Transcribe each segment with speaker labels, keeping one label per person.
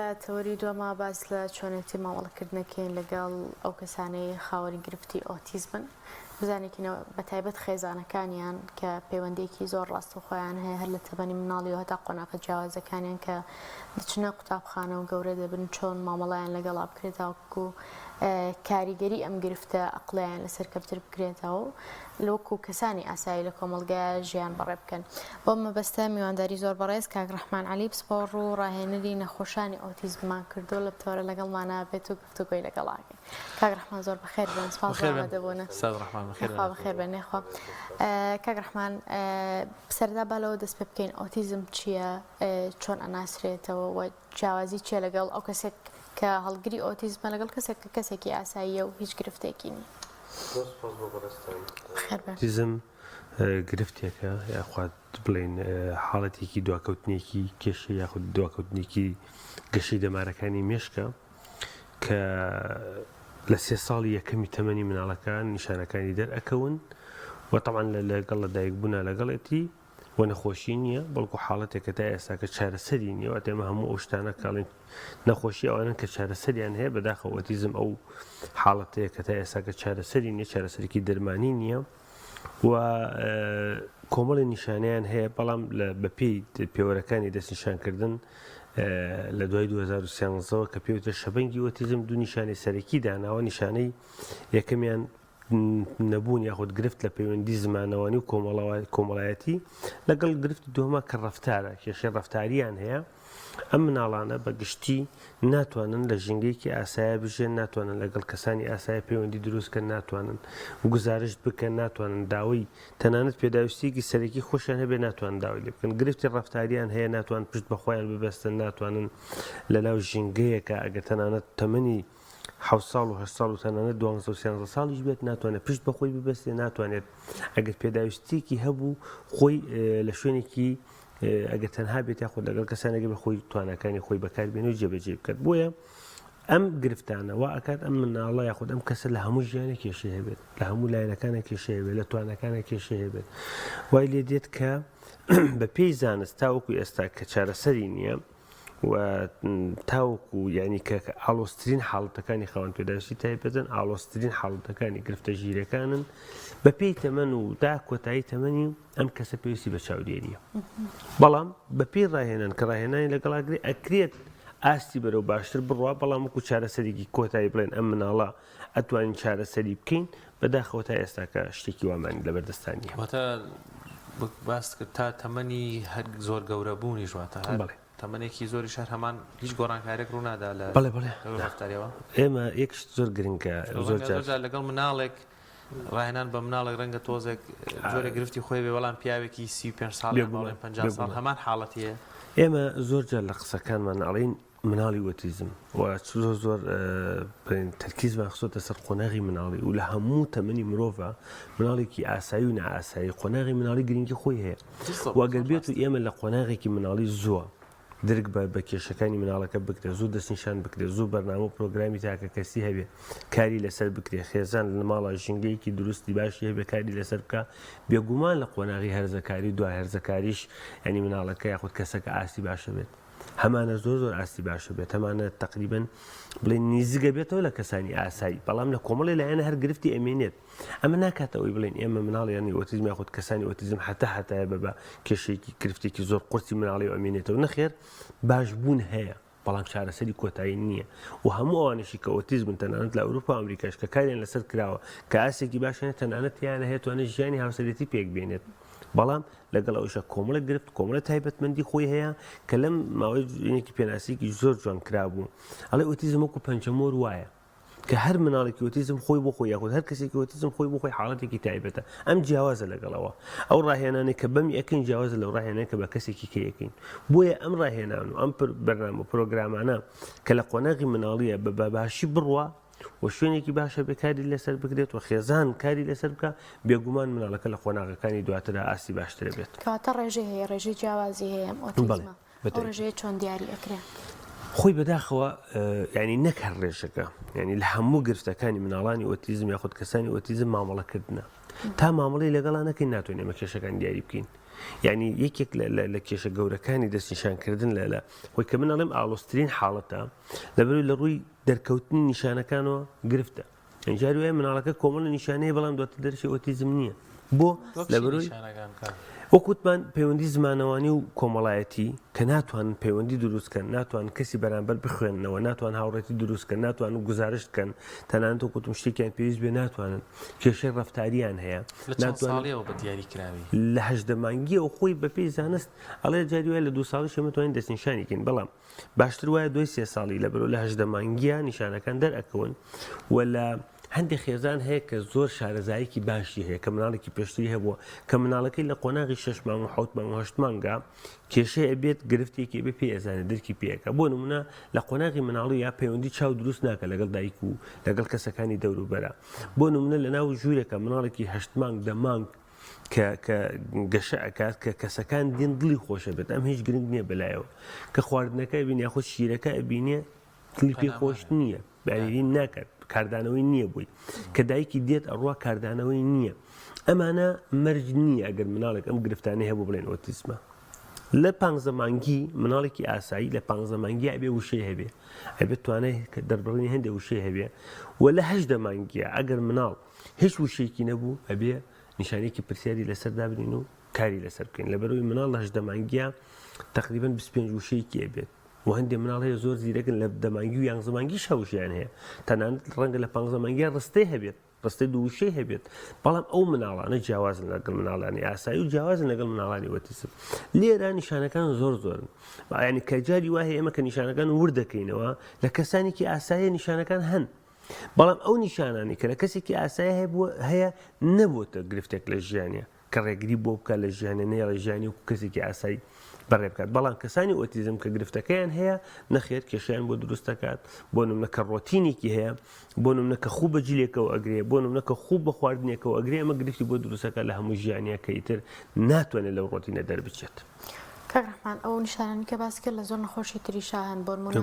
Speaker 1: لە تەوەری دووەما باس لە چۆنێتی مامەڵەکردنەکەین لەگەڵ ئەو کەسانەی خاوەنی گرفتی ئۆتیزمن بزانێکینەوە بە تایبەت خێزانەکانیان کە پەیوەندیەکی زۆر ڕاستەوخۆیان هەیە هەر لە تەمەنی مناڵیەوە هەتا قۆناغە جیاوازەکانیان کە دەچنە قوتابخانە و گەورە دەبن چۆن مامەڵەیان لەگەڵا بکرێت تاوەکو کاریگەری ئەم گرفتە ئەقڵیان لەسەر کەمتر بکرێتەوە و وەکو کەسانی ئاسایی لە کۆمەڵگای ژیان بەڕێ بکەن. بۆ مەبەستە میوانداری زۆر بەڕێز کاک ڕەحمان عەلی پسپۆڕ و ڕاهێنەری نەخۆشانی ئۆتیزممان کردو لە بتەوەرە لەگەڵمانا بێت و گفتوگۆی لەگەڵا کەین. کاک ڕەحمان زۆر بەخێر بێن سپاس بۆ ئامادەبوونت.
Speaker 2: ساز ڕەحمان بەخێر
Speaker 1: بێن. بەخێر بێن یاخوا. کاک ڕەحمان سەرەتا با لەوە دەست پێ بکەین ئۆتیزم چییە؟ چۆن ئەناسرێتەوە و جیاوازی چییە لەگەڵ ئەو کەسێک کە هەڵگری ئۆتیزمە لەگەڵ کەسێک کە کەسێکی ئاساییە و هیچ گرفتێکی نییە؟
Speaker 3: زۆر سپاس بۆ بەڕێزتان.
Speaker 1: بەخێر بێن.
Speaker 3: ئۆتیزم گرفتێکە یاخواد بڵێین حاڵەتێکی دواکەوتنێکی کێشە یاخود دواکەوتنێکی گەشەی دەمارەکانی مێشکە کە لە سێ ساڵی یەکەمی تەمەنی مناڵەکان نیشانەکانی دەرئەکەون و تەبعەن لەگەڵ لەدایک بوونا لەگەڵێتی و نەخۆشی نییە بەڵکو حاڵەتێکە تا ئێستاکە چارەسەری نییە واتە ئێمە هەموو ئەو شتانە کاڵین نەخۆشی ئەوانن کە چارەسەریان هەیە بەداخەوە ئۆتیزم ئەو حاڵەتەیە کە تا ئێستاکە چارەسەری نییە چارەسەرێکی دەرمانی نییە و کۆمەڵی نیشانەیان هەیە بەڵام بەپێی پێوەرەکانی دەستنیشانکردن لە دوای 2013ەوە کە پێوتە شەبەنگی ئۆتیزم دوو نیشانەی سەرەکی داناوە نیشانەی یەکەمیان نەبوون یاخود گرفت لە پەیوەندی زمانەوانی و کۆمەڵایەتی لەگەڵ گرفتی دووەمە کە ڕەفتارە کێشەی ڕەفتاریان هەیە ئەم مناڵانە بە گشتی ناتوانن لە ژینگەیەکی ئاسایە بژێن ناتوانن لەگەڵ کەسانی ئاسایە پەیوەندی دروست کەن ناتوانن گوزارشت بکەن ناتوانن داوای تەنانەت پێداویستیەکی سەرەکی خۆشیان هەبێ ناتوانن داوای لێ بکەن گرفتی ڕەفتاریان هەیە ناتوان پشت بە خۆیان ببەستن ناتوانن لەناو ژینگەیەکە ئەگەر تەنانەت تەمەنی حەوت ساڵ و هەشت ساڵ و تەنانەت دوانزە و سیانزە ساڵیش بێت ناتوانێت پشت بە خۆی ببەستێ ناتوانێت ئەگەر پێداویستیەکی هەبوو خۆی لە شوێنێکی ئەگەر تەنها بێت یاخود لەگەڵ کەسانێک بە خۆی توانەکانی خۆی بەکاربێن و جێبەجێ بکات بۆیە ئەم گرفتانە وا ئەکات ئەم مناڵە یاخود ئەم کەسە لە هەموو ژیانە کێشەی هەبێت لە هەموو لایەنەکانە کێشەی هەبێت لە توانەکانە کێشەی هەبێت وای لێ دێت کە بە پێی زانست تاوەکو ئێستا کە چارەسەری نییە و تاوەکو یعنی کە ئاڵۆزترین حاڵەتەکانی خاوەن پێداویستی تایبەتن ئاڵۆزترین حاڵەتەکانی گرفتە ژیرەکانن بە پێی تەمەن و تا کۆتایی تەمەنی ئەم کەسە پێویستی بە چاودێریە بەڵام بە پێی ڕاهێنان کە ڕاهێنانی لەگەڵاگری ئەکرێت ئاستی بەرەو باشتر بڕوا بەڵام وەکو چارەسەرێکی کۆتایی بڵێن ئەم مناڵە ئەتوانین چارەسەری بکەین بەداخەوە تا ئێستاکە شتێکی وامان لەبەردەستان نییە.
Speaker 2: واتە باست کرد تا تەمەنی هەر زۆر گەورە بوونیش واتە هەر
Speaker 3: بەڵێ.
Speaker 2: تەمەنێکی زۆریش هەر هەمان هیچ گۆڕانکاریەک ڕوونادا لە
Speaker 3: بەڵێ بەڵێ
Speaker 2: ڕووی ڕەفتاریەوە؟
Speaker 3: ئێمە یەک شت زۆر گرنگە زۆر
Speaker 2: ڕەنگە
Speaker 3: جار
Speaker 2: زۆر جار لەگەڵ مناڵێک ڕاهێنان بە مناڵێک ڕەنگە تۆزێک جۆرێک گرفتی خۆی بێ بەڵام پیاوێکی 35 ساڵ یان
Speaker 3: بێگومان
Speaker 2: بەڵێن 50 ساڵ
Speaker 3: بێگومان
Speaker 2: هەمان حاڵەتی هەیە.
Speaker 3: ئێمە زۆر جار لە قسەکانمان ئەڵێین مناڵی ئۆتیزم و زۆر زۆر بڵێن تەرکیزمان خستۆتە سەر قۆناغی مناڵی و لە هەموو تەمەنی مرۆڤە مناڵێکی ئاسایی و نائاسایی قۆناغی مناڵی گرنگی خۆی هەیە و ئەگەر بێت و ئێمە لە قۆناغێکی مناڵی زووە درک بە بە کێشەکانی مناڵەکە بکرێت زوو دەستنیشان بکرێت زوو بەرنامە و پرۆگرامی تاکە کەسی هەبێ کاری لەسەر بکرێت خێزان لە ماڵە ژینگەیەکی دروستی باشی هەبێ کاری لەسەر بکە بێگومان لە قۆناغی هەرزەکاری و دوای هەرزەکاریش ینی مناڵەکە یاخود کەسەکە ئاستی باشە بێت هەمانە زۆر زۆر ئاستی باشە بێت هەمانە تقریبن بڵێ نیزگە بێتەوە لە کەسانی ئاسایی بەڵام لە کۆمەڵی لایەنە هەر گرفتی ئەمێنێت ئەمە ناکاتە ئەوی بڵێن ئێمە مناڵیانی ئۆتیزم یاخود کەسانی ئۆتیزم حتا حتایە بە بە کێشێکی گرفتێکی زۆر قورسی مناڵی و ئەمێنێتەوە نەخێر باشبوون هەیە بەڵام چارەسەری کۆتایی نییە و هەموو ئەوانشی کە ئۆتیزمن تەنانەت لە ئەوروپا ئەمریکاش کە کاریان لەسەر کراوە کە ئاسێکی باشیان تەنانەت تیانە هەیە توانێت ژیانی هاوسەرێتی پێک بێنێت بەڵام لەگەڵ ئەوەیشا کۆمەڵێک گرفت کۆمەڵێک تایبەتمەندی خۆی هەیە کە لەم ماوەی ینێکی پێناسەیەکی زۆر جوان کرابوو ئەڵێ ئۆتیزم وەکو پەنجەمۆر وایە کە هەر مناڵێکی ئۆتیزم خۆی بۆ خۆی یاخود هەر کەسێکی ئۆتیزم خۆی بۆ خۆی حاڵەتێکی تایبەتە ئەم جیاوازە لەگەڵەوە ئەو ڕاهێنانەی کە بەمی ئەکەین جیاوازە لەو ڕاهێنان کە بە کەسێکی کە یەکەین بۆیە ئەم ڕاهێنان و ئەم بەرنامە و پرۆگرامانە کە لە قۆناغی مناڵیە بە باشی بڕوا و شوێنێکی باشە بێ کاری لەسەر بکرێت و خێزان کاری لەسەر بکە بێگومان مناڵەکە لە قۆناغەکانی دواترا ئاستی باشترە بێت.
Speaker 1: کەواتە ڕێژەی هەیە ڕێژەی جیاوازی هەیە ئەم ئۆتیزمە ئەو ڕێژەیە چۆن دیاری ئەکرێ؟
Speaker 3: خۆی بەداخەوە ینی نەک هەر ڕێژەکە ینی لە هەموو گرفتەکانی مناڵانی ئۆتیزم یاخود کەسانی ئۆتیزم مامەڵەکردنە تا مامەڵی لەگەڵا نەکەین ناتوانین ئێمە کێشەکان دیاری بکەین. یعنی یەکێک لە کێشە گەورەکانی دەستنیشانکردن لە لە خۆی کە من ئەڵێم ئاڵۆزترین حاڵەتە لەبەرئەوەی لە ڕووی دەرکەوتنی نیشانەکانەوە گرفتە. جاری وایە مناڵەکە کۆمەڵە نیشانەیە بەڵام دواتر دەرچێ ئۆتیزم نییە بۆ لەبەرەوەی وەک وتمان پەیوەندی زمانەوانی و کۆمەڵایەتی کە ناتوانن پەیوەندی دروستکەن ناتوان کەسی بەرامبەر بخوێندنەوە ناتوان هاوڕێتی دروستکەن ناتوان گزارشت کەن تەنانەت وەک وتم شتێکیان پێویست بێ ناتوانن کێشەی ڕەفتاریان هەیە
Speaker 2: ناتوانەوە بە دیاری کراوی
Speaker 3: لە هەژدە مانگیەوە خۆی بەپێی زانست ئەڵێ جاری وایە لە دوو ساڵیش ئێمە توانین دەستنیشانی کەین بەڵام باشتر وایە دوای سێ ساڵی لەبەرئەوە لە 18 مانگیە نیشانەکان دەرئەکەون و لە هەندێک خێزان هەیە کە زۆر شارەزایەکی باشی هەیە کە مناڵێکی پێشتری هەبووە کە مناڵەکەی لە قۆناغی شش مانگ و حوت مانگ و هەشت مانگا کێشەی ئەبێت گرفتێکی بێ پێ ئەزانێت درکی پێەکە بۆ نمونە لە قۆناغی مناڵی یا پەیوەندی چاو دروست ناکە لەگەڵ دایک و لەگەڵ کەسەکانی دەوروبەرە بۆ نمونە لە ناو ژوورێکە مناڵێکی هەشت مانگ دە مانگ کە کە گەشە ئەکات کە کەسەکان دێن دڵی خۆشە بێت ئەم هیچ گرنگ نییە بەلایەوە کە خواردنەکە بین یاخود شیرەکە ئەبینێ دڵی پێ خۆش نییە باریری ناکات کاردانەوەی نییە بووی کە دایکی دێت ئەڕوا کاردانەوەی نییە ئەمانە مەرج نییە ئەگەر مناڵێک ئەم گرفتانەی هەبوو بڵێن ئۆتیزمە لە پانزە مانگی مناڵێکی ئاسایی لە پانزە مانگی ئەبێ وشەی هەبێ ئەبێت توانای دەربڕینی هەندێک وشەی هەبێ و لە هەشدە مانگیە ئەگەر مناڵ هیچ وشەیەکی نەبوو ئەبێ نیشانەیەکی پرسیاری لەسەر دابنین و کاری لەسەر بکەین لەبەرەوەی مناڵ لە هەژدە مانگیە تقریبا 25 وشەیەکی ئەبێت و هەندێک مناڵ هەیە زۆر زیرەکن لە دەمانگی و یانزە مانگی شەوشیان هەیە تەنانەت ڕەنگە لە پانزە مانگیان ڕستەی هەبێت ڕستەی دوو وشەی هەبێت بەڵام ئەو مناڵانە جیاوازن لەگەڵ مناڵانی ئاسایی و جیاوازن لەگەڵ مناڵانی ئۆتیسم لێرە نیشانەکان زۆر زۆرن یعنی کە جاری وایە ئێمە کە نیشانەکان ورد دەکەینەوە لە کەسانێکی ئاسایی نیشانەکان هەن بەڵام ئەو نیشانانەی کە لە کەسێکی ئاسایی هەبووە هەیە نەبووتە گرفتێک لە ژیانە کە ڕێگری بۆ بکات لە ژیانە نەیەڵێ ژیانی وەکو کەسێکی ئاسایی بەڕێ بکات بەڵام کەسانی ئۆتیزم کە گرفتەکەیان هەیە نەخێر کێشیان بۆ دروست دەکات بۆ نمونە کە ڕۆتینێکی هەیە بۆ نمونە کە خوو بە جلێکەوە ئەگرێ بۆ نمونە کە خوو بە خواردنێکەوە ئەگرێ ئەمە گرفتی بۆ دروستەکە لە هەموو ژیانە کە ئیتر ناتوانێت لەو ڕۆتینە دەربچێت.
Speaker 1: کاک ڕەحمان ئەو نیشانانەی کە باست کرد لە زۆر نەخۆشی تریشا هەن بۆ نمونە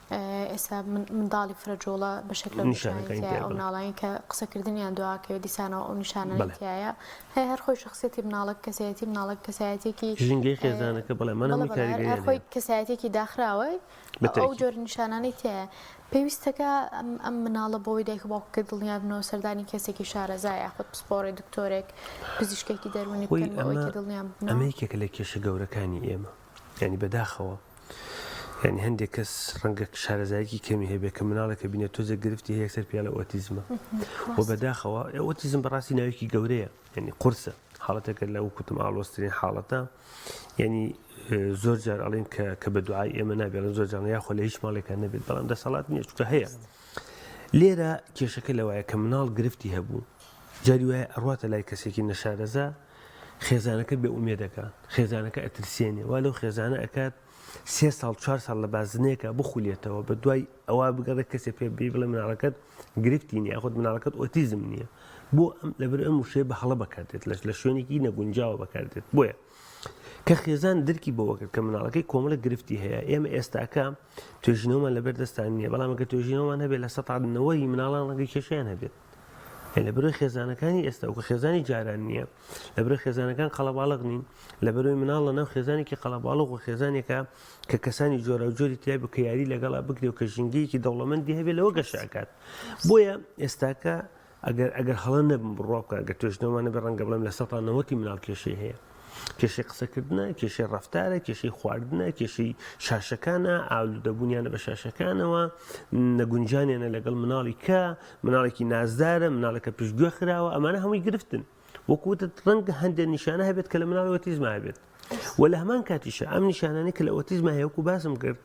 Speaker 1: ئێستا منداڵی فرە جوڵە بەشێک لەو نیشانەی تیایە ئەو مناڵانەی کە قسەکردنیان دواکەوێت دیسانەوە ئەو نیشانانەی تیایە هەیە هەر خۆی شخصیەتی مناڵک کەسایەتی مناڵک کەسایەتێکی
Speaker 3: ژینگەی خێزانەکە بەڵێ من هەمووی کاریگەریان
Speaker 1: هەر خۆی کەسایەتێکی داخراوەی ئەو جۆر نیشانانەی تیایە پێویستەکە ئەم مناڵە بۆی دایک و باوکەکە دڵنیا بنەوە سەردانی کەسێکی شارەزا یاخود پسپۆڕی دکتۆرێک پزیشکێکی دەروونی بکەن بۆ ئەوەی کە دڵنیا ببنەوە.
Speaker 3: ئەمە یەکێکە لە کێشە گەورەکانی ئێمە یانی بەداخەوە یانی هەندێک کەس ڕەنگە شارەزایەکی کەمی هەبێت کە مناڵێکە بینێت تۆزێک گرفتی هەیە یەکسەر پێڵە ئۆتیزمە و بەداخەوە ئۆتیزم بەڕاستی ناوێکی گەورەیە یعنی قورسە حاڵەتەکە لە وکوتم ئاڵۆزترین حاڵەتە یعنی زۆر جار ئەڵێن کە کە بە دوعای ئێمە نابێڵن زۆر جار یاخۆ لە هیچ ماڵێکان نەبێت بەڵام دەسەڵات نییە چونکە هەیە لێرە کێشەکە لەوایە کە مناڵ گرفتی هەبوو جاری وایە ئەڕواتە لای کەسێکی نەشارەزا خێزانەکە بێ ئومێد ئەکات خێزانەکە ئەترسێنێ وا لەو خێزانە ئەکات سێ ساڵ چوار ساڵ لە بازنەیەکە بخولێتەوە بە دوای ئەوە بگەڕێ کەسێ پێ بێ بڵێ مناڵەکەت گرفتی نییە یاخود مناڵەکەت ئۆتیزم نییە بۆ ئەم لەبەر ئەم وشەیە بە هەڵە بەکاردێت لەش لە شوێنێکی نەگونجاوە بەکاردێت بۆیە کە خێزان درکی بەوە کرد کە مناڵەکەی کۆمەڵێک گرفتی هەیە ئێمە ئێستاکە توێژینەوەمان لەبەر دەستان نییە بەڵام ئەگەر توێژینەوەمان هەبێت لە سەتا نەوەی مناڵان ڕەنگە کێشەیان هەبێت لەبەرئەوەی خێزانەکانی ئێستا وەکو خێزانی جاران نییە لەبەرئەوەی خێزانەکان قەڵەباڵغ نین لەبەرئەوەی مناڵ لەناو خێزانێکی قەڵەباڵغ و خێزانێکە کە کەسانی جۆراوجۆری تیا بێ کە یاری لەگەڵا بکرێ و کە ژینگەیەکی دەوڵەمەندی هەبێ لەوە گەشە ئەکات بۆیە ئێستاکە ئەگەر ئەگەر هەڵە نەبم بڕوا بکە ئەگەر توێژینەوەمان نەبێ ڕەنگە بڵێم لە سەتا نەوەتی مناڵ کێشەی هەیە کێشەی قسەکردنە، کێشەی ڕەفتارە، کێشەی خواردنە، کێشەی شاشەکانە، ئالوودەبوونیانە بە شاشەکانەوە، نەگونجانیانە لەگەڵ مناڵی کە، مناڵێکی نازدارە، مناڵێکە پشتگوێ خراوە، ئەمانە هەمووی گرفتن. وەکو وتت ڕەنگە هەندێک نیشانە هەبێت کە لە مناڵی ئۆتیزما هەبێت. و لە هەمان کاتیشە ئەم نیشانانەی کە لە ئۆتیزما هەیە وەکو باسم کرد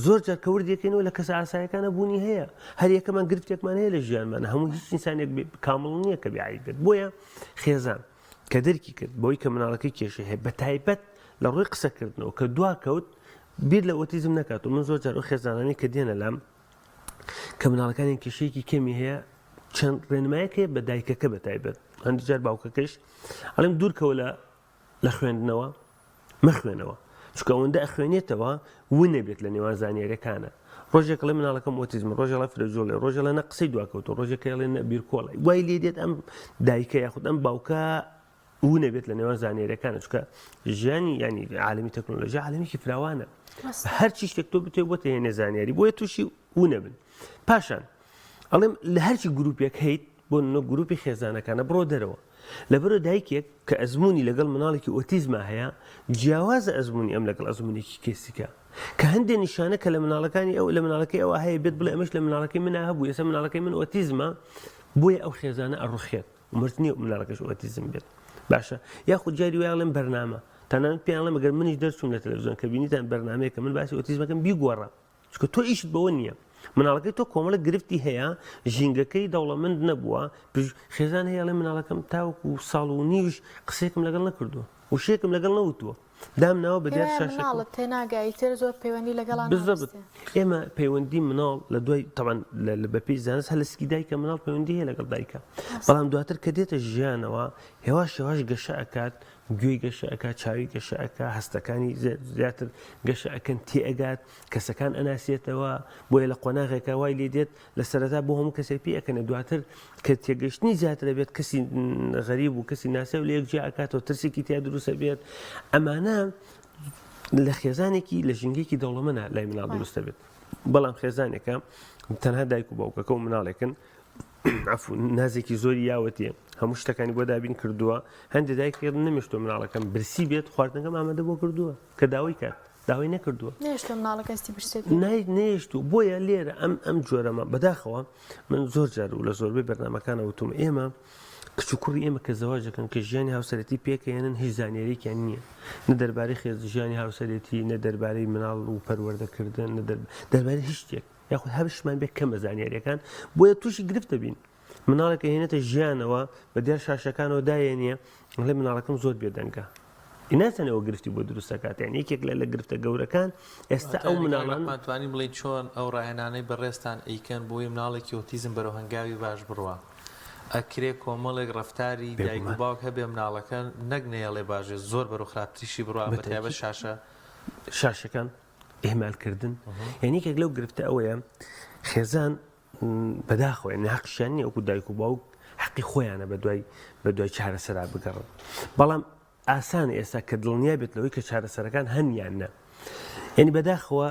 Speaker 3: زۆر جار کە وردیەکەینەوە لە کەسە ئاسایەکانە بوونی هەیە هەر یەکەمان گرفتێکمان هەیە لە ژیانمان هەموو هیچ ئینسانێک کامڵ نییە کە بێ عەیب بێت بۆیە خێزان کە دەرکی کرد بەوەی کە مناڵەکەی کێشەی هەیە بەتایبەت لە ڕووی قسەکردنەوە کە دوا کەوت بیر لە ئۆتیزم نەکات و من زۆر جار ئەو خێزانانەی کە دێنە لام کە مناڵەکانیان کێشەیەکی کەمی هەیە چەند ڕێنمایەک هەیە بە دایکەکە بە تایبەت هەندێک جار باوکەکەش ئەڵێم دوورکەوە لە لە خوێندنەوە مەخوێنەوە چونکە ئەوەندە ئەخوێنێتەوە ونەبێت لە نێوان زانیاریەکانە ڕۆژێک ئەڵێ مناڵەکەم ئۆتیزمە ڕۆژێ ئەڵێ فرەجوڵێ ڕۆژێ ئەڵێ نە قسەی دواکەوتووە ڕۆژێک ئەڵێ نە بیرکۆڵە وای لێ دێت ئەم دایکە یاخود ئەم باوکە. و نەبێت لە نێوان زانیاریەکانە چونکە ژیانی ینی عالمی تەکنۆلۆژیا عالمێکی فراوانە هەرچی شتێک تۆ بتێ بۆ تێنێ زانیاری بۆیە تووشی و نەبن پاشان ئەڵێم لە هەرچی گروپێک هەیت بۆ نە گروپی خێزانەکانە بڕۆ دەرەوە لەبەرە دایکێک کە ئەزمموی لەگەڵ مناڵێکی ئۆتیزما هەیە جیاوازە ئەزمموی ئەم لەگەڵ ئەزممونێکی کەسیکە کە هەندێک نیشانە کە لە مناڵەکانی ئەو لە مناڵەکەی ئەوە هەیە بێت بڵێ ئەمەش لە مناڵەکەی منە هەبوو ئێستا مناڵەکەی من ئۆتیزمە بۆیە ئەو خێزانە ئەڕوخێت مەرج نییە مناڵەکەش ئۆتیزم بێت باشە یاخود جاری وایە ئەڵێم بەرنامە تەنانەت پێیان ئەڵێم ئەگەر منیش دەرچووم لە تەلەڤزیۆن کە بینیتان بەرنامەیەکە من باسی ئۆتیزمەکەم بیگۆڕە چونکە تۆ ئیشت بەوە نییە مناڵەکەی تۆ کۆمەڵە گرفتی هەیە ژینگەکەی دەوڵەمەند نەبووە خێزان هەیە ئەڵێ مناڵەکەم تاوەکو ساڵ و نیوش قسێکم لەگەڵ نەکردووە وشەیەکم لەگەڵ نەوتووە دام ناوە بە دیار شاشەکە.
Speaker 1: مناڵت تێناگا ئیتر زۆر پەیوەندی لەگەڵا
Speaker 3: بالضبط ئێمە پەیوەندی مناڵ لە دوای تەبعەن بە پێی زانست هەر لە سکی دایکە مناڵ پەیوەندی هەیە لەگەڵ دایکە بەڵام دواتر کە دێتە ژیانەوە هێواش هێواش گەشە ئەکات گوێی گەشە ئەکات چاوی گەشە ئەکا هەستەکانی زیاتر گەشە ئەکەن تێئەگات کەسەکان ئەناسێتەوە بۆیە لە قۆناغێکە وای لێ دێت لە سەرەتا بۆ هەموو کەسێک پێ ئەکەنێ دواتر کە تێگەشتنی زیاتر بێت کەسی غەریب و کەسی ناسیاو لە یەک جیا ئەکاتەوە ترسێکی تیا دروستە بێت ئەمانە لە خێزانێکی لە ژینگەیەکی دەوڵەمەنە لای مناڵ دروستە بێت بەڵام خێزانێکە تەنها دایک و باوکەکە و مناڵێکن عفو نازێکی زۆری یاوەتێ هەموو شتەکانی بۆ دابین کردووە هەندێک دایک نەمێشتۆ مناڵەکەم برسی بێت خواردنەکەم ئامادە بۆ کردووە کە داوای کات داوای نەکردووە.
Speaker 1: نەیەشتووە مناڵەکە هەستی برسێتی
Speaker 3: هەبێت. نای نەیەشتووە بۆیە لێرە ئەم ئەم جۆرەمە بەداخەوە من زۆر جار و لە زۆربەی بەرنامەکانە وتوم ئێمە کچ و کوڕی ئێمە کە زەواج دەکەن کە ژیانی هاوسەرێتی پێکەێنن هیچ زانیاریێکیان نییە نە دەربارەی خێز ژیانی هاوسەرێتی نە دەربارەی مناڵ و پەروەردەکردن نە دەربارەی هیچ شتێک یاخود هەبشمان بێ کەمە زانیاریەکان بۆیە تووشی گرفت دەبین مناڵێک ئەهێنێتە ژیانەوە بە دیار شاشەکانەوە دایەنیە ئەڵێ مناڵەکەم زۆر بێدەنگە نازانێ ئەوە گرفتی بۆ دروست دەکات یعنی یەکێک لە لە گرفتە گەورەکان ئێستا ئەو مناڵان
Speaker 2: توانی بڵێ چۆن ئەو ڕاهێنانەی بەڕێزتان ئەیکەن بۆی مناڵێکی ئۆتیزم بەرەو هەنگاوی باش بڕوا ئەکرێ کۆمەڵێک ڕەفتاری دایک و باوک هەبێ مناڵەکە نەک نەیەڵێ باژێ زۆر بەرەو خراپتریشی بڕوا بە تایبەت شاشە
Speaker 3: شاشەکان ئیهمالکردن یعنی یەکێک لەو گرفتە ئەوەیە خێزان بەداخەوە یعنی حەقیشیان نییە وەکو دایک و باوک حەقی خۆیانە بە دوای بە دوای چارەسەرا بگەڕن بەڵام ئاسانە ئێستا کە دڵنیا بێت لەوەی کە چارەسەرەکان هەن یان نە یعنی بەداخەوە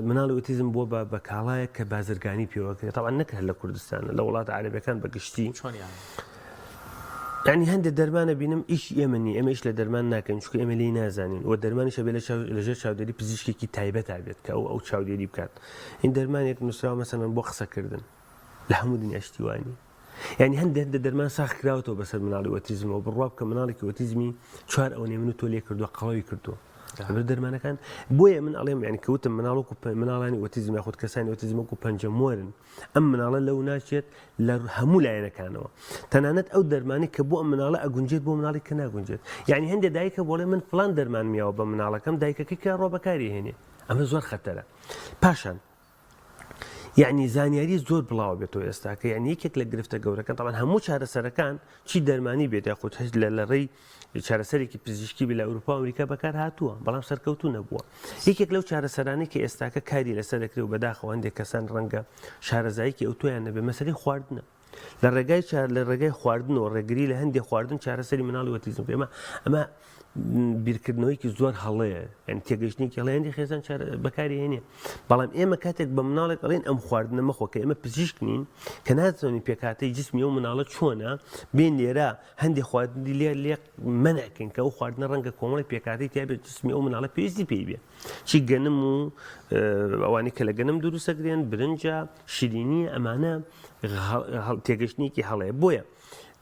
Speaker 3: مناڵی ئۆتیزم بووە بە بە کاڵایەک کە بازرگانی پێوەکرێت تەوان نەک هەر لە کوردستان لە وڵاتە عەرەبەکان بە گشتی
Speaker 2: چۆنیان
Speaker 3: یعنی هەندێک دەرمانە بینم ئیشی ئێمە نیە ئێمە ئیش لە دەرمان ناکەین چونکە ئێمە لێی نازانین و دەرمانیشە بێ لەژێر چاودێری پزیشکێکی تایبەتا بێت کە ئەو ئەو چاودێری بکات این دەرمانێک نووسراوە مەسەلەن بۆ قسەکردن لە هەموو دنیا شتی وا نیە یعنی هەندێک هەندێک دەرمان ساخ کراوەتەوە بەسەر مناڵی ئۆتیزمەوە بڕوا بکە مناڵێکی ئۆتیزمی چوار ئەوەنەی من و تۆ لێ کردووە قەڵەوی کردووە لەبەر دەرمانەکان بۆیە من ئەڵێم یعنی کەوتم مناڵ وەکو مناڵانی ئۆتیزم یاخود کەسانی ئۆتیزم وەکو پەنجەمۆرن ئەم مناڵە لەو ناچێت لە هەموو لایەنەکانەوە تەنانەت ئەو دەرمانی کە بۆ ئەم مناڵە ئەگونجێت بۆ مناڵی کە ناگونجێت یعنی هەندێک دایکە بۆڵێ من فلان دەرمان میاوە بە مناڵەکەم دایکەکەی کە ڕۆ بەکاری هێنێ ئەمە زۆر خەتەرە پاشان یعنی زانیاری زۆر بڵاوە بێتەوە ئێستاکە یعنی یەکێک لە گرفتە گەورەکان تەبعەن هەموو چارەسەرەکان چی دەرمانی بێت یاخود هەش لە لە ڕێی چارەسەرێکی پزیشکی بێ لە ئەوروپا و ئەمریکا بەکار هاتووە بەڵام سەرکەوتوو نەبووە یەکێک لەو چارەسەرانەی کە ئێستاکە کاری لەسەر دەکرێت و بەداخەوە هەندێک کەسان ڕەنگە شارەزاییکی ئەوتۆیان نەبێ مەسەلەی خواردنە لە ڕێگای چار لە ڕێگای خواردنەوە ڕێگری لە هەندێک خواردن چارەسەری مناڵی ئۆتیزم ئێمە ئەمە بیرکردنەوەیکی زۆر هەڵەیە یعنی تێگەشتنێکی هەڵەیە هەندێک خێزان بەکاری هێنێ بەڵام ئێمە کاتێک بە مناڵێک ئەڵێن ئەم خواردنە مەخۆ کە ئێمە پزیشک نین کە ناتوانین پێکهاتەی جسمی ئەو مناڵە چۆنە بێن لێرە هەندێک خواردنی لێ لێ مەنعکەین کە ئەو خواردنە ڕەنگە کۆمەڵی پێکهاتەی تیا بێت جسمی ئەو مناڵە پێویستی پێی بێ چی گەنم و ئەوانەی کە لە گەنم دروستەکرێن برنجە شیرینی ئەمانە تێگەشتنێکی هەڵەیە بۆیە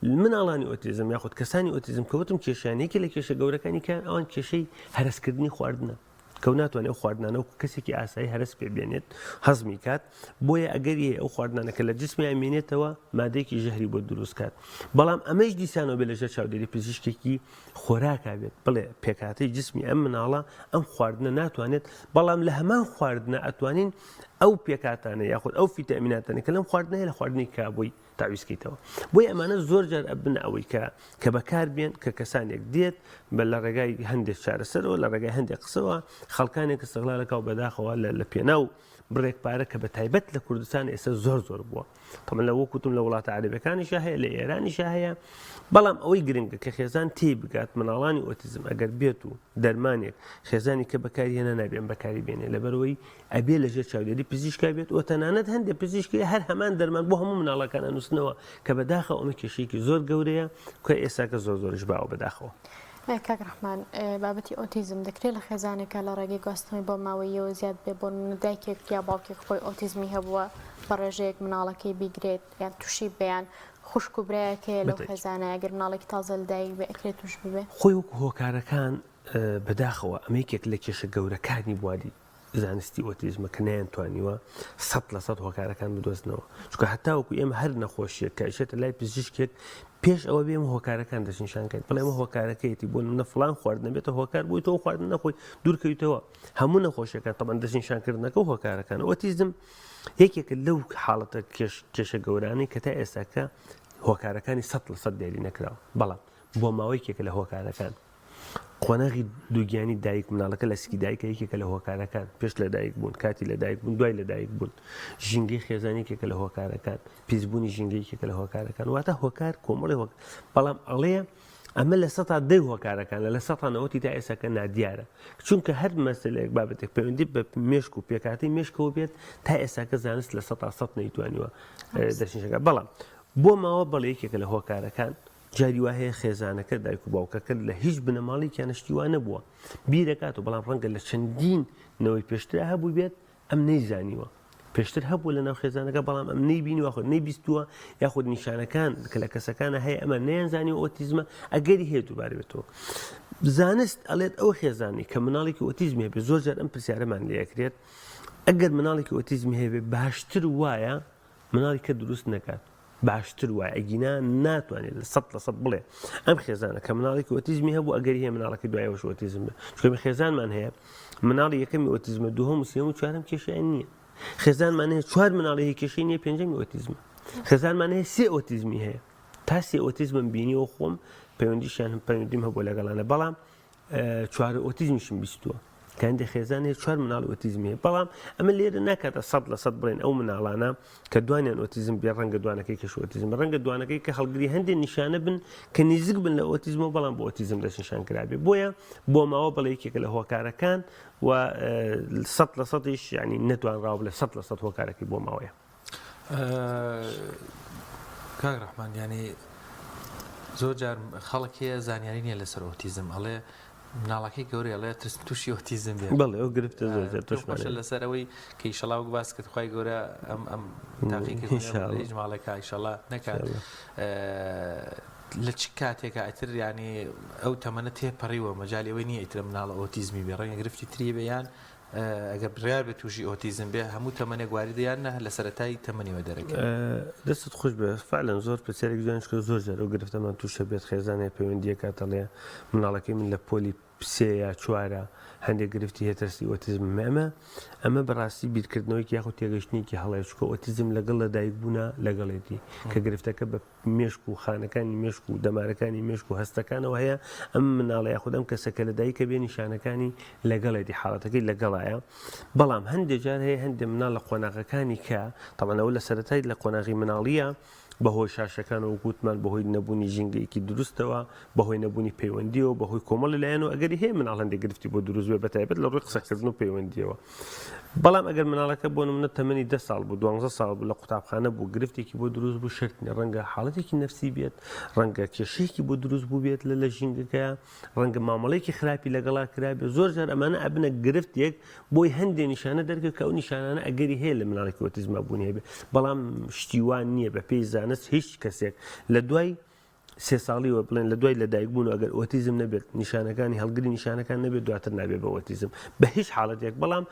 Speaker 3: مناڵانی ئۆتیزم یاخود کەسانی ئۆتیزم کەوتم کێشیان یەکێ لە کێشە گەورەکانی کە ئەوان کێشەی هەرسکردنی خواردنە کەو ناتوانێت ئەو خواردنانە وەکو کەسێکی ئاسایی هەرس پێ بێنێت هەزمی کات بۆیە ئەگەری هەیە ئەو خواردنانە کە لە جسمیان مێنێتەوە مادەیەکی ژەهری بۆ دروست کات بەڵام ئەمەش دیسانەوە بێ لەژێر چاودێری پزیشکێکی خۆراکا بێت بڵێ پێکهاتەی جسمی ئەم مناڵە ئەم خواردنە ناتوانێت بەڵام لە هەمان خواردنە ئەتوانین ئەو پێکهاتانە یاخود ئەو فیتامیناتانە کە لەم خواردنە هەیە لە خواردنی کابووی تەعویزکەیتەوە بۆیە ئەمانە زۆر جار ئەبنە ئەوەی کە کە بەکار بێن کە کەسانێک دێت بە لە ڕێگای هەندێک چارەسەرەوە لە ڕێگای هەندێک قسەوە خەڵکانێک استغلالەکە و بەداخەوە لە لە پێناو. بڕێک پارە کە بە تایبەت لە کوردستان ئێستا زۆر زۆر بووە تەمەن لە وەکوتم لە وڵاتە عەرەبەکانیشا هەیە لە ئێرانیشا هەیە بەڵام ئەوەی گرنگە کە خێزان تێی بگات مناڵانی ئۆتیزم ئەگەر بێت و دەرمانێک خێزانی کە بەکاری هێنا نابێن بەکاری بێنێ لەبەرەوەی ئەبێ لەژێر چاودێری پزیشکا بێت و تەنانەت هەندێک پزیشکی هەر هەمان دەرمان بۆ هەموو مناڵەکان ئەنووسنەوە کە بەداخەوە ئەمە کێشەیەکی زۆر گەورەیە کە ئێستاکە زۆر زۆریش باوە بەداخەوە.
Speaker 1: کاک ڕەحمان بابەتی ئۆتیزم دەکرێت لە خێزانێکا لە ڕێگەی گواستنەوەی بۆ ماوەییەوە زیاد بێ بۆ نمونە دایکێک یا باوکێک خۆی ئۆتیزمی هەبووە بە ڕێژەیەک مناڵەکەی بیگرێت یان تووشی بێ یان خوشک و برایەک هەیە لەو خێزانە ئەگەر مناڵێکی تازە لەدایک بێ ئەکرێت تووش ببێ؟
Speaker 3: خۆی وەکو هۆکارەکان بەداخەوە ئەمە یەکێک لە کێشە گەورەکانی بواری زانستی ئۆتیزمە کە نەیانتوانیوە 100% هۆکارەکان بدۆزنەوە چونکە هەتاوەکو ئێمە هەر نەخۆشیەک کە ئەچێتە لای پزیشکێک پێش ئەوە بێم هۆکارەکان دەستنیشان کەین بڵێ ئەمە هۆکارەکەیەتی بۆ نمونە فڵان خواردنە بێتە هۆکار بۆی تۆ خواردن نەخۆی دوورکەویتەوە هەموو نەخۆشیەکان تەبعەن دەستنیشانکردنەکە و هۆکارەکان ئۆتیزم یەکێکە لەو حاڵەتە کێشە گەورانەی کە تا ئێستاکە هۆکارەکانی 100% دیاری نەکراوە بەڵام بۆ ماوەیەکێکە لە هۆکارەکان قۆناغی دووگیانی دایک مناڵەکە لە سکی دایکە یەکێکە لە هۆکارەکان پێش لە دایک بوون کاتی لە دایک بوون دوای لە دایک بوون ژینگەی خێزان یەکێکە لە هۆکارەکان پیسبوونی ژینگە یەکێکە لە هۆکارەکان واتە هۆکار کۆمەڵی هۆک بەڵام ئەڵێ ئەمە لە سەتا دەی هۆکارەکانە لە سەتا نەوەتی تا ئێساکە نادیارە چونکە هەر مەسلەیەک بابەتێک پەیوەندی بە مێشک و پێکاتی مێشکەوە بێت تا ئێساکە زانست لە سەتا سەد نەیتوانیوە دەستنیشەکە بەڵام بۆ ماوە بەڵێ یەکێکە لە هۆکارەکان جاری وا هەیە خێزانەکە، دایک و باوکەکە لە هیچ بنەماڵەیەکیانە شتی وا نەبووە. بیرەکاتەوە، بەڵام ڕەنگە لە چەندین نەوەی پێشترا هەبووبێت، ئەم نەیزانیوە. پێشتر هەبووە لەناو خێزانەکە، بەڵام ئەم نەیبینیوە یاخود نەیبیستووە، یاخود نیشانەکان کە لە کەسەکانە هەیە ئەمە نەیانزانیوە ئۆتیزمە، ئەگەری هەیە دووبارە بێتەوە. زانست ئەڵێت ئەو خێزانەی کە مناڵێکی ئۆتیزمی هەبێت، زۆر جار ئەم پرسیارەمان لێ ئەکرێت، ئەگەر مناڵێکی ئۆتیزمی هەبێت باشتر وایە مناڵی کە دروست نەکات باشتر وایە ئەگینا ناتوانێت لە 100% بڵێ ئەم خێزانە کە مناڵێکی ئۆتیزمی هەبوو ئەگەری هەیە مناڵەکە دوایەوەش ئۆتیزم بێ چونکە خێزانمان هەیە مناڵی یەکەمی ئۆتیزمە دووهەم و سێهەم و چوارەم کێشەیان نییە خێزانمان هەیە چوار مناڵی هەیە کێشەی نییە پێنجەمی ئۆتیزمە خێزانمان هەیە سێ ئۆتیزمی هەیە تا سێ ئۆتیزمم بینیوە خۆم پەیوەندیشیان پەیوەندیم هەبوو لەگەڵانە بەڵام چوار ئۆتیزمیشم بیستووە کە هەندێک خێزان هەیە چوار مناڵ ئۆتیزمی هەیە بەڵام ئەمە لێرە ناکاتە 100% بڵێن ئەو مناڵانە کە دوانیان ئۆتیزم بێ ڕەنگە دوانەکەی کەش ئۆتیزم ڕەنگە دوانەکەی کە هەڵگری هەندێک نیشانە بن کە نزیک بن لە ئۆتیزمەوە بەڵام بۆ ئۆتیزم دەستنیشان کرابێ بۆیە بۆ ماوە بەڵێ یەکێکە لە هۆکارەکان و 100 لە سەدیش یعنی نەتوانراوە بڵێ 100% هۆکارەکەی بۆ ماوەیە.
Speaker 2: کاک ڕەحمان یانی زۆر جار خەڵک هەیە زانیاری نییە لەسەر ئۆتیزم ئەڵێ مناڵەکەی گەورەی ئەڵێ ترسم تووشی ئۆتیزم بێ
Speaker 3: بەڵێ ئەو گرفتە زۆر زیاد
Speaker 2: تووشمان خۆشە لەسەر ئەوەی کە ئیشەڵا وەک باس کرد خوای گەورە ئەم ئەم تاقیکردنەوە هیچ ماڵێکا ئیشەڵا نەکات لە چ کاتێکا ئیتر ینی ئەو تەمەنە تێپەڕیوە مەجای ئەوەی نییە ئیترە مناڵە ئۆتیزمی بێ ڕەنگە گرفتی تری بێ یان ئەگەر بڕیار بێت تووشی ئۆتیزم بێ هەموو تەمەنێک واریدە یان نا لە سەرەتای تەمەنیەوە دەرەکەوێت؟
Speaker 3: دەستت خۆش بێ فعلا زۆر پرسیارێک جوان چونکە زۆر جار ئەو گرفتەمان تووشە بێت خێزانێ پەیوەندیەکات ئەڵێ مناڵەکەی من لە پۆلی سێ یا چوارە هەندێک گرفتی هەیە ترسی ئۆتیزم ئەمە ئەمە بەڕاستی بیرکردنەوەیکی یاخود تێگەشتنێکی هەڵەیە چونکە ئۆتیزم لەگەڵ لە دایک بوونا لەگەڵێتی کە گرفتەکە بە مێشک و خانەکانی مێشک و دەمارەکانی مێشک و هەستەکانەوە هەیە، ئەم مناڵە یاخود ئەم کەسە کە لەدایکە بێ نیشانەکانی لەگەڵێتی حاڵەتەکەی لەگەڵایە بەڵام هەندێک جار هەیە هەندێک مناڵ لە قۆناغەکانی کە تەبعەن ئەوە لە سەرەتای لە قۆناغی مناڵیە بەهۆی شاشەکانەوە وەک وتمان بەهۆی نەبوونی ژینگەیەکی دروستەوە بەهۆی نەبوونی پەیوەندیەوە بەهۆی کۆمەڵی لایەن و ئەگەری هەیە مناڵ هەندێک گرفتی بۆ دروست بێ بەتایبەت لە ڕووی قسەکردن و پەیوەندیەوە بەڵام ئەگەر مناڵەکە بۆ نمونە تەمەنی دە ساڵ بوو دوانزە ساڵ بوو لە قوتابخانە بوو گرفتێکی بۆ دروست بوو شەرت نیە ڕەنگە حاڵەتێکی نەفسی بێت ڕەنگە کێشەیەکی بۆ دروست بوو بێت لە لە ژینگەکە ڕەنگە مامەڵەیەکی خراپی لەگەڵا کرابێت زۆر جار ئەمانە ئەبنە گرفتێک بۆی هەندێ نیشانە دەرکەوت کە ئەو نیشانانە ئەگەری هەیە لە مناڵێکی ئۆتیزما بوونی هەبێت بەڵام شتی وا نییە بەپێی زانست هیچ کەسێک لە دوای سێ ساڵیوە بڵێن لە دوای لەدایک بوون و ئەگەر ئۆتیزم نەبێت نیشانەکانی هەڵگری نیشانەکان نەبێت دواتر نابێت بە ئۆتیزم بە هیچ حاڵەتێک بەڵام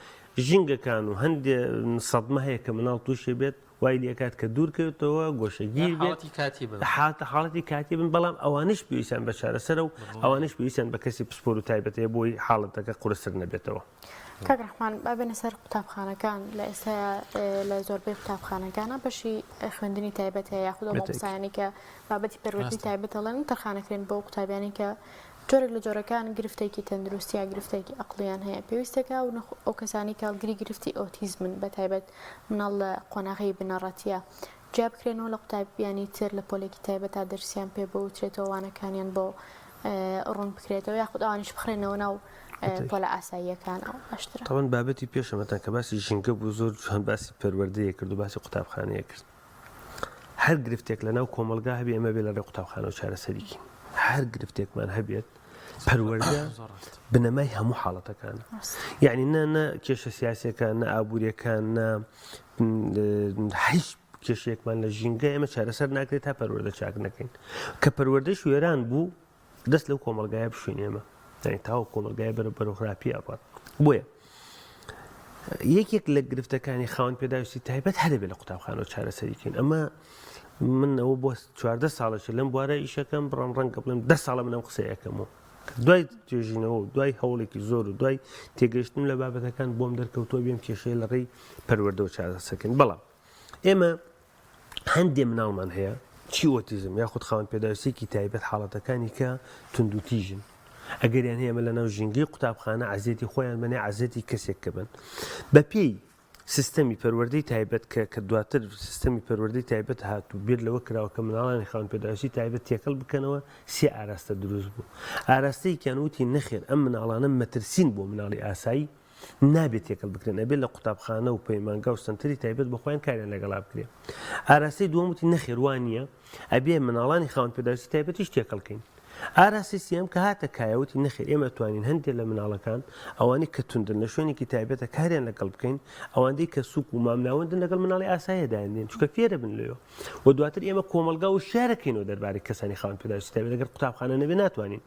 Speaker 3: ژینگەکان و هەندێ سەدمە هەیە کە مناڵ تووشێ بێت وای لێکات کە دوورکەوێتەوە گۆشەگیر بێت
Speaker 2: حاڵەتی کاتی بن
Speaker 3: حالتە حاڵەتی کاتی بن بەڵام ئەوانش پێویستیان بە چارەسەرە و ئەوانش پێویستیان بە کەسی پسپۆر و تایبەت هەیە بۆی حاڵەتەکە قورستر نەبێتەوە.
Speaker 1: کاک ڕەحمان با بێنە سەر قوتابخانەکان لە ئێستا لە زۆربەی قوتابخانەکانە بەشی خوێندنی تایبەت هەیە یاخود ئەو مامۆستایانەی کە بابەتی پەروەردەی تایبەت ئەڵێن تەرخانەکرێن بۆ قوتابیانی کە. جۆرێک لە جۆرەکان گرفتێکی تەندروستی یا گرفتێکی ئەقڵیان هەیە پێویستەکە و ئەو کەسانی کە هەڵگری گرفتی ئۆتیزمن بە تایبەت مناڵ لە قۆناغی بنەڕەتیە جیا بکرێنەوە لە قوتابیانی تر لە پۆلێکی تایبەتا دەرسیان پێ بوترێتەوە وانەکانیان بۆ ڕوون بکرێتەوە یاخود ئەوانیش بخرێنەوە ناو پۆلە ئاساییەکانەوە باشترە.
Speaker 3: تەبعەن بابەتی پێشەمەتان کە باسی ژینگە بوو زۆر جوان باسی پەروەردەیە کرد و باسی قوتابخانەیە کرد. هەر گرفتێک لە ناو کۆمەڵگا هەبێ ئێمە بێ لە ڕێ قوتابخانەوە چارەسەری کەین. هەر گرفتێکمان هەبێت پەروەردە بنەمای هەموو حاڵەتەکانە. یعنی نە نە کێشە سیاسیەکان نە ئابووریەکان نە هیچ کێشەیەکمان لە ژینگە ئێمە چارەسەر ناکرێت تا پەروەردە چاک نەکەین کە پەروەردەش وێران بوو دەست لەو کۆمەڵگایە بشوین ئێمە یعنی تاو کۆمەڵگای بەرە بەرەو خراپی ئەڕات بۆیە یەکێک لە گرفتەکانی خاوەن پێداویستی تایبەت هەرەبێ لە قوتابخانەوە چارەسەریکەین ئەمە من ئەوە بۆ چواردە ساڵەشە لەم بوارە ئیشەکەم بڕم ڕەنگە بڵێم دە ساڵە منم قسەیەکەمەوە دوای توێژینەوە و دوای هەوڵێکی زۆر و دوای تێگەشتن لە بابەتەکان بۆم دەرکەوتووە بێم کێشەیە لە ڕێی پەروەردەوە چارەسەرکەین بەڵام ئێمە هەندێ مناڵمان هەیە چی ئۆتیزم یاخود خاوەن پێداویستیەکی تایبەت حاڵەتەکانی کە توندوتیژن ئەگەریان هەیە ئەمە لەناو ژینگەی قوتابخانە عەزێتی خۆیان بەنێ عەزێتی کەسێک کە بن بەپێی سیستەمی پەروەردەی تایبەت کە کە دواتر سیستەمی پەروەردەی تایبەت هات و بیر لەوە کراوە کە مناڵانی خاوەن پێداویستی تایبەت تێکەڵ بکەنەوە سێ ئاراستە دروست بوو ئاراستەیەکیان وتی نەخێر ئەم مناڵانە مەترسین بۆ مناڵی ئاسایی نابێت تێکەڵ بکرێن ئەبێت لە قوتابخانە و پەیمانگا و سەنتەری تایبەت بە خۆیان کاریان لەگەڵا بکرێت ئاراستەی دووەم وتی نەخێر وا نییە ئەبێ مناڵانی خاوەن پێداویستی تایبەتیش تێکەڵ کەین. ئاراستەی سێیەم کە هاتە کایە وتی نەخێر ئێمە توانین هەندێ لە مناڵەکان ئەوانەی کە توندن لە شوێنێکی تایبەتە کاریان لەگەڵ بکەین ئەوەندەی کە سوک و مامناوەندن لەگەڵ مناڵی ئاساییە دایاندێن چونکە فێرە بن لەوێ و دواتر ئێمە کۆمەڵگا وشیارەکەینەوە دەربارەی کەسانی خاوەن پێداویستی تایبەت ئەگەر قوتابخانە نەبێ ناتوانین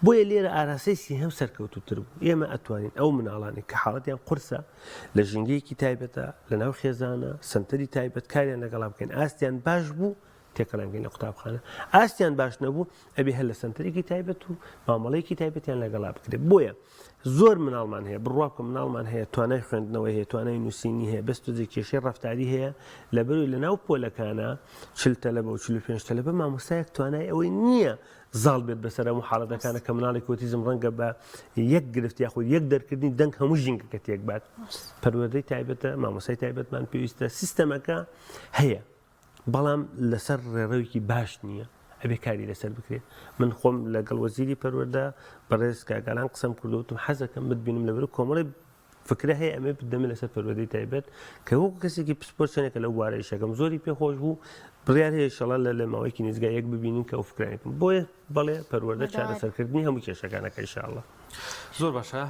Speaker 3: بۆیە لێرە ئاراستەی سێهەم سەرکەوتووتر بوو ئێمە ئەتوانین ئەو مناڵانەی کە حاڵەتیان قورسە لە ژینگەیەکی تایبەتە لەناو خێزانە سەنتەری تایبەت کاریان لەگەڵا بکەین ئاستیان باش بوو تێکەڵیان کەین لە قوتابخانە ئاستیان باش نەبوو ئەبێ هەر لە سەنتەرێکی تایبەت و مامەڵەیەکی تایبەتیان لەگەڵا بکرێت بۆیە زۆر مناڵمان هەیە بڕوا بکە مناڵمان هەیە توانای خوێندنەوەی هەیە توانای نووسینی هەیە بەس تۆزێک کێشەی ڕەفتاری هەیە لەبەروی لەناو پۆلەکانە چل تەلەبە و 45 تەلەبە مامۆستایەک توانای ئەوەی نییە زاڵ بێت بەسەر هەموو حاڵەتەکانە کە مناڵێکی ئۆتیزم ڕەنگە بە یەک گرفت یاخود یەک دەرکردنی دەنگ هەموو ژینگەکە تێکبات پەروەردەی تایبەتە مامۆستای تایبەتمان پێویستە سیستەمەکە هەیە بەڵام لەسەر ڕێڕەوێکی باش نییە ئەبێ کاری لەسەر بکرێت من خۆم لەگەڵ وەزیری پەروەردە بەڕێز کاک ئالان قسەم کردو وتم حەزەکەم بتبینم لەبەر کۆمەڵی فکرە هەیە ئەمێ بدەمە لەسەر پەروەردەی تایبەت کە وەکو کەسێکی پسپۆر چەندێکە لەو بوارە ئیشەکەم زۆری پێخۆش بوو بڕیار هەیە ئیشەڵا لە لە ماوەیەکی نزیکا یەک ببینین کە ئەو فکرانەکەم بۆیە بەڵێ پەروەردە چارەسەرکردنی هەموو کێشەکانەکە ئیشاڵڵا.
Speaker 2: زۆر باشە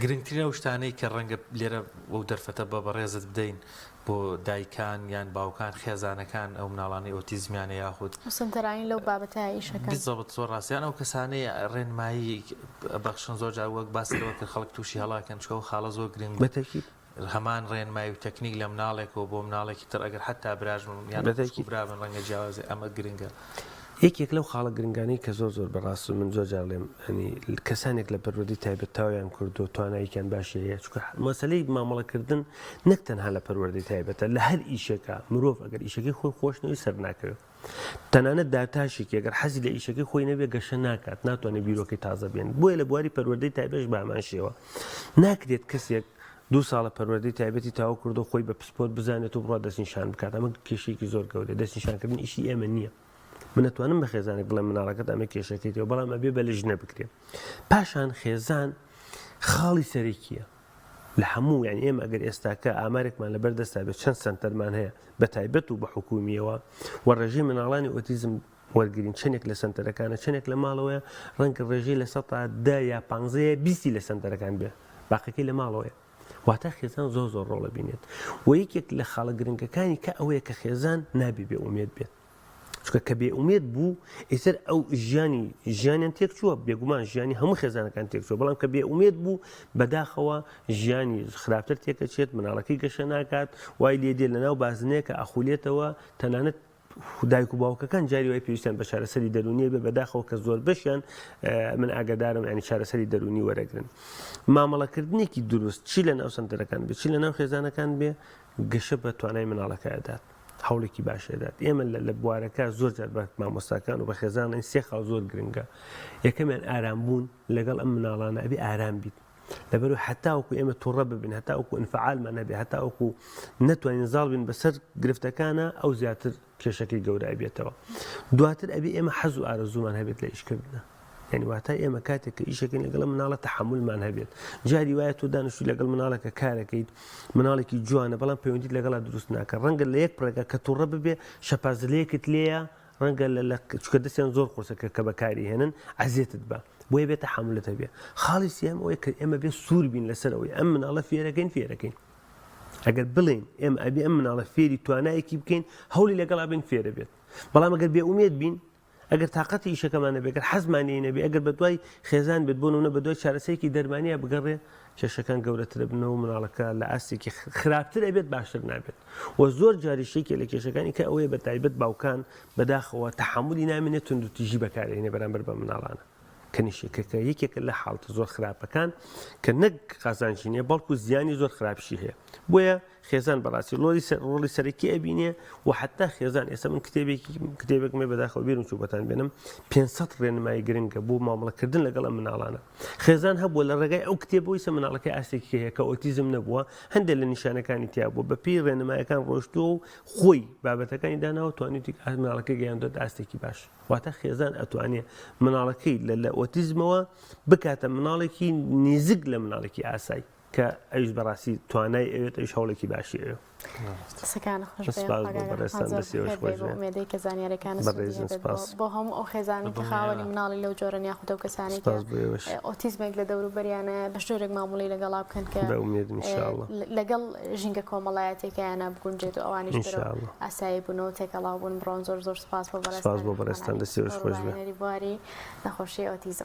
Speaker 2: گرنگترین ئەو شتانەی کە ڕەنگە لێرە وەو دەرفەتە بە بەڕێزت بدەین بۆ دایکان یان باوکان خێزانەکان ئەو مناڵانەی ئۆتیزمیانە یاخود
Speaker 1: سەنتەرانی لەو بابەتە ئیشەکەن.
Speaker 2: بالضبط زۆر ڕاست یان ئەو کەسانەی ڕێنمایی بەخشن زۆر جار وەک باست لەوە کرد خەڵک تووشی هەڵاکەن چونکە ئەو خاڵە زۆر گرنگ بوو
Speaker 3: بەتەکید.
Speaker 2: هەمان ڕێنمایی و تەکنیک لە مناڵێکەوە بۆ مناڵێکی تر ئەگەر حەتا براش بن یان خوشک و برا بن ڕەنگە جیاوازی ئەمە گرنگە.
Speaker 3: یەکێک لەو خاڵە گرنگانەی کە زۆر زۆر بەڕاست من زۆر جار ڵێم ینی کەسانێک لە پەروەردەی تایبەت تاویان کردو تواناییان باشی هەیە چونکە مەسەلەی مامەڵەکردن نەک تەنها لە پەروەردەی تایبەتە لە هەر ئیشێکە مرۆڤ ئەگەر ئیشەکەی خۆی خۆش نەوی سەر ناکەوێت تەنانەت دارتاشێکی ئەگەر حەزی لە ئیشەکەی خۆی نەبێ گەشە ناکات ناتوانێت بیرۆکەی تازە بێن بۆیە لە بواری پەروەردەی تایبەش بە هەمان شێوە ناکرێت کەسێک دوو ساڵە پەروەردەی تایبەتی تەواو کردو خۆی بە پسپۆر بزانێت و بڕوا دەستنیشان بکات ئەمە کێشەیەکی زۆر گەورەیە دەستنیشانکردن ئیشی ئێمە نییە من ئەتوانم بە خێزانێک بڵێم مناڵەکەت ئەمە کێشەکەیتەوە بەڵام ئەبێ بە لژنە بکرێ پاشان خێزان خاڵی سەرەکیە لە هەموو یعنی ئێمە ئەگەر ئێستاکە ئامارێکمان لەبەر دەستا بێت چەند سەنتەرمان هەیە بە تایبەت و بە حکومیەوە و ڕێژەی مناڵانی ئۆتیزم وەرگین چەندێک لە سەنتەرەکانە چەندێک لە ماڵەوەیە ڕەنگە ڕێژەی 10% یا 15 بیستی لە سەنتەرەکان بێ باقیەکەی لە ماڵەوەیە واتە خێزان زۆر زۆر ڕۆڵە بینێت و یەکێک لە خاڵە گرنگەکانی کە ئەوەیە کە خێزان نابێ بێ ئومێد بێت چونکە کە بێ ئومێد بوو ئیتر ئەو ژیانی ژیانیان تێک چووە بێگومان ژیانی هەموو خێزانەکان تێک چووە بەڵام کە بێ ئومێد بوو بەداخەوە ژیانی خراپتر تێکەچێت مناڵەکەی گەشە ناکات وای لێ دێ لەناو بازنەیەکە ئەخولێتەوە تەنانەت دایک و باوکەکان جاری وای پێویستیان بە چارەسەری دەروونیە بێ بەداخەوە کە زۆر بەشیان من ئاگادارم ینی چارەسەری دەروونی وەرەگرن مامەڵەکردنێکی دروست چی لە ناو سنتەرەکان بێ چی لە ناو خێزانەکان بێ گەشە بە توانای مناڵەکە ئەدات. هەوڵێکی باش ئەدات. ئێمە لە لە بوارەکە زۆر جار بە مامۆستاکان و بە خێزان ئەڵێین سێ خاڵ زۆر گرنگە. یەکەمیان ئارام بوون لەگەڵ ئەم مناڵانە ئەبێ ئارام بیت. لەبەرو هەتاوەکو ئێمە توڕە ببین هەتاوەکو ئینفعالمان هەبێ هەتاوەکو نەتوانین زاڵ بین بەسەر گرفتەکانە ئەو زیاتر کێشەکەی گەورە ئەبێتەوە. دواتر ئەبێ ئێمە حەز و ئارەزوومان هەبێت لە ئیشکردنا. یعنی واتای ئێمە کاتێک کە ئیشەکەین لەگەڵ مناڵە تەحەمولمان هەبێت جاری وایە تۆ دانیشتوی لەگەڵ مناڵێکە کارەکەیت مناڵێکی جوانە بەڵام پەیوەندیت لەگەڵا دروست ناکە ڕەنگە لە یەک پڕێکە کە تووڕە ببێ شەپازلەیەکت لێیە ڕەنگە لە لە چکە دەستیان زۆر قورسە کە کە بەکاری هێنن ئەزیەتت بە بۆیە بێ تەحەمولت هەبێ خاڵی سێم ئەوەیە کە ئێمە بێ سوور بین لەسەر ئەوەی ئەم مناڵە فێرەکەین فێرەکەین ئەگەر بڵێین ئێمە ئەبێ ئەم مناڵە فێری توانایەکی بکەین هەوڵی لەگەڵا بین فێرە بێت بەڵام ئەگەر بێ ئومێد بین ئەگەر تاقەتی ئیشەکەمان نەبێ، گەر حەزمان لێی نەبێ، ئەگەر بەدوای خێزان بێت، بۆ نمونە بەدوای چارەسەرێکی دەرمانیا بگەڕێ، کێشەکان گەورەتر ئەبنەوە و مناڵەکە لە ئاستێکی خراپتر ئەبێت باشتر نابێت. و زۆر جاریش یەکێ لە کێشەکانی کە ئەوەیە بە تایبەت باوکان بەداخەوە تەحەمولی نامێنێت توندوتیژی بەکارئەهێنێ بەرامبەر بە مناڵانە. کە نیشەکەکە یەکێکە لە حاڵەتە زۆر خراپەکان کە نەک قازانجی نییە بەڵکو زیانی زۆر خراپشی هەیە. بۆیە خێزان بەڕاستی ڵۆلی سەر ڕۆڵی سەرەکی ئەبینێ و حتا خێزان ئێستا من کتێبێکی کتێبێکم هەیە بەداخەوە بیرم چوو بەتان بێنم 500 ڕێنمایی گرنگە بۆ مامەڵەکردن لەگەڵ ئەم مناڵانە خێزان هەبووە لە ڕێگای ئەو کتێبەوەی سە مناڵەکەی ئاستێکی هەیە کە ئۆتیزم نەبووە هەندێک لە نیشانەکانی تیا بووە بەپێی ڕێنمایەکان ڕۆشتووە و خۆی بابەتەکانی داناوە توانیوتی مناڵەکەی گەیاندووەتە ئاستێکی باش واتە خێزان ئەتوانێ مناڵەکەی لە لە ئۆتیزمەوە بکاتە مناڵێکی نیزک لە مناڵێکی ئاسایی کە ئەویش بەڕاستی توانای ئەوێت ئەویش هەوڵێکی باشی ئەوێ.
Speaker 1: قسەکانت خۆش بێ
Speaker 3: سپاس
Speaker 1: خوا
Speaker 3: بۆ
Speaker 1: کاک
Speaker 3: بەڕێزتان
Speaker 1: ڕەحمان زۆر
Speaker 3: دەستی ئێوەش
Speaker 1: بەخێر بێی
Speaker 3: خۆش
Speaker 1: بۆ
Speaker 3: بێ
Speaker 1: ئومێدەی کە زانیاریەکانت سوودی
Speaker 3: بەڕێزن
Speaker 1: هەبێت بۆ
Speaker 3: سپاس
Speaker 1: بۆ هەموو ئەو خێزانەی کە خاوەنی
Speaker 2: بەدڵنیایەوە.
Speaker 1: مناڵی لەو جۆرەن یاخود ئەو کەسانەی کە
Speaker 3: سپاس بۆ ئێوەش
Speaker 1: ئۆتیزمێک لە دەوروبەریانە بە شتۆرێک مامەڵەی لەگەڵا بکەن کە
Speaker 3: بە ئومێدم ان شاء اللە
Speaker 1: لەگەڵ ژینگە کۆمەڵایەتیەکەیانا بگونجێت و ئەوانیش
Speaker 3: ان
Speaker 1: بەرەو
Speaker 3: شاء اللە
Speaker 1: ئاسایی بوون و تێکەڵاو بوون بڕۆن زۆر زۆر سپاس بۆ
Speaker 3: سپاس
Speaker 1: بەڕێزتان
Speaker 3: بۆ بەڕێزتان
Speaker 1: میهمانانی
Speaker 3: دەستی ئێوەش
Speaker 1: پسپۆڕ و
Speaker 3: خۆش بێ.
Speaker 1: ڕاهێنەری بواری نەخۆشی ئۆتیزم.